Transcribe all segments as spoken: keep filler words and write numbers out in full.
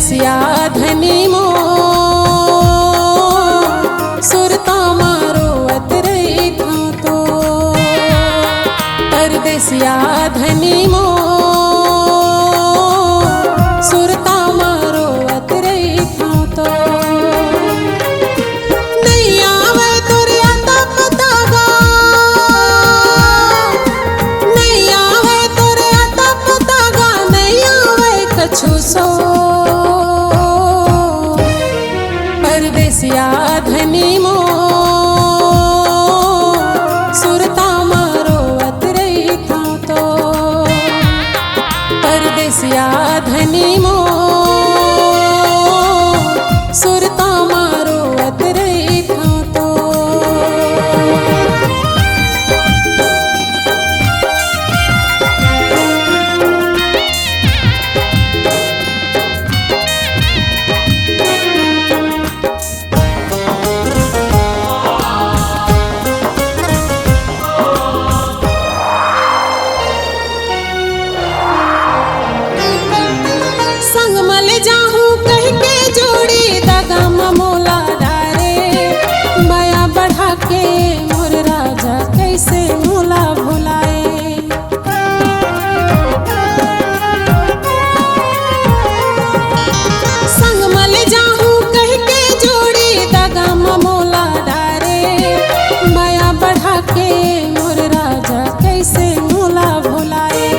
परदेसिया धनी मोर, सुरता मा रोवत रहिथंव तोर। परदेसिया धनी मोर, सुरता मा रोवत रहिथंव तोर। नइ आवय तोर अता पता गा, नइ आवय तोर अता पता गा, नइ आवय कछु सोच। परदेसिया धनी मोर, सुरता मा रोवत रहिथंव तोर। परदेसिया धनी मोर, सुरता मा रोवत रहिथंव तोर। संग म ले जाहूं कहिके जोड़ी दगा म मोला डारे। मया बढ़ा के मोर राजा कइसे मोला भुलाए। संग म ले जाहूं कहिके जोड़ी दगा म मोला डारे। मया बढ़ा के मोर राजा कइसे मोला भुलाए।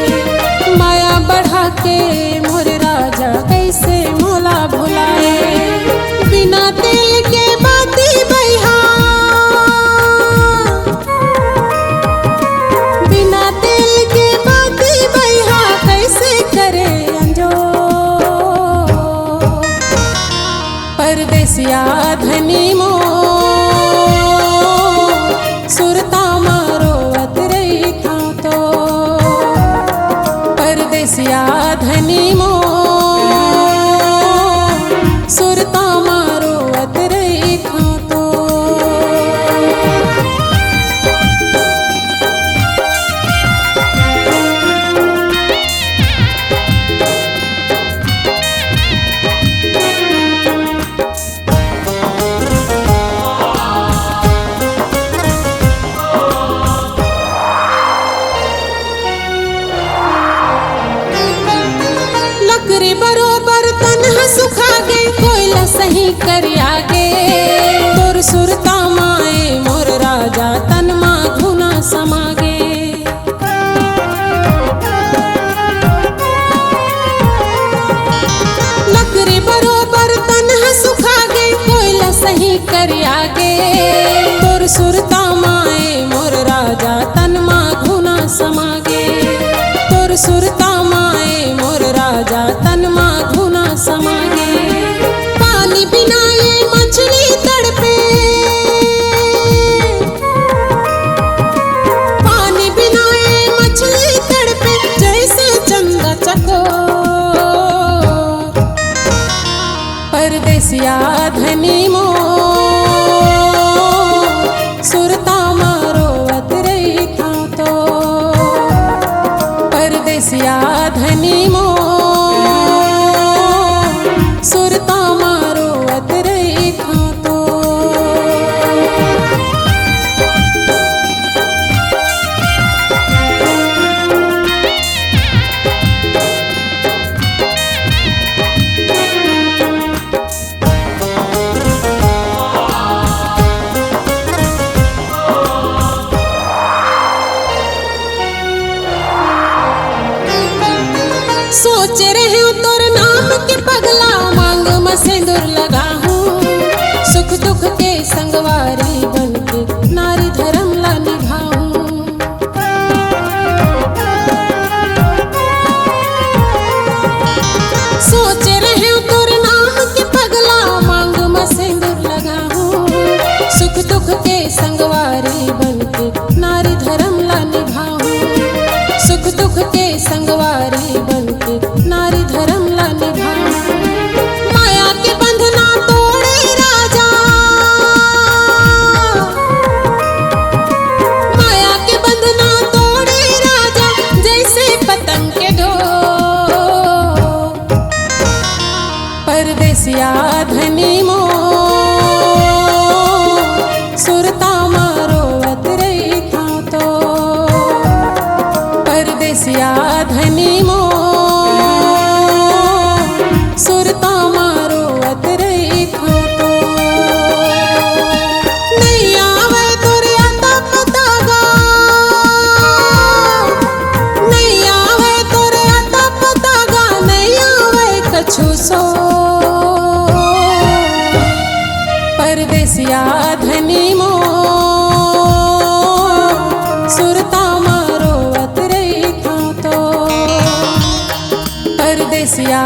मया बढ़ा के मोर राजा कइसे मोला भुलाए। बिना तेल के बाती बइहा, बिना तेल के बाती बइहा कइसे करे अंजोर। परदेसिया धनी मोर, सुरता मा रोवत रहिथंव तोर। परदेसिया धनी मोर, सुरता मा रोवत रहिथंव तोर। लकरी बरोबर तन ह सुखा गे, कोइला सही करिया गे। तोर सुरता माए मोर राजा, तन मा घुना समा गे। लकरी बरोबर तन ह सुखा गे, कोइला सही करिया गे। तोर सुरता माए मोर राजा, तन मा घुना समा गे। तोर सुरता माए मोर राजा, तन मा घुना समा गे। पानी बिना ये मछली तड़पे, पानी बिना ये मछली तड़पे, जइसे चंदा चकोर। परदेसिया धनी मोर, सुरता मा रोवत रहिथंव तोर। परदेसिया धनी मोर, सुरता मा रोवत रहिथंव तोर। सोचे रहेंव तोर नाम के पगला, मांग म सिंदूर लगाहूं। सुख दुख के संगवारी बन के, नारी धरम ला निभाहूं। सोचे रहेंव तोर नाम के पगला, मांग म सिंदूर लगाहूं। सुख दुख के संगवारी बन के, नारी धरम ला निभाहूं। सुख दुख के संगवारी बन के, नारी धरम ला निभाहूं। माया के बंधना तोड़े राजा, माया के बंधना तोड़े राजा, जइसे पतंग के डोर। परदेसिया धनी मोर, सुरता मा रोवत रहिथंव तो। नइ आवय तोर अता पता गा, नइ आवय तोर अता पता गा, नइ आवय कछु सो। परदेसिया धनी मोर, सुरता मा रोवत रहिथंव तो। परदेसिया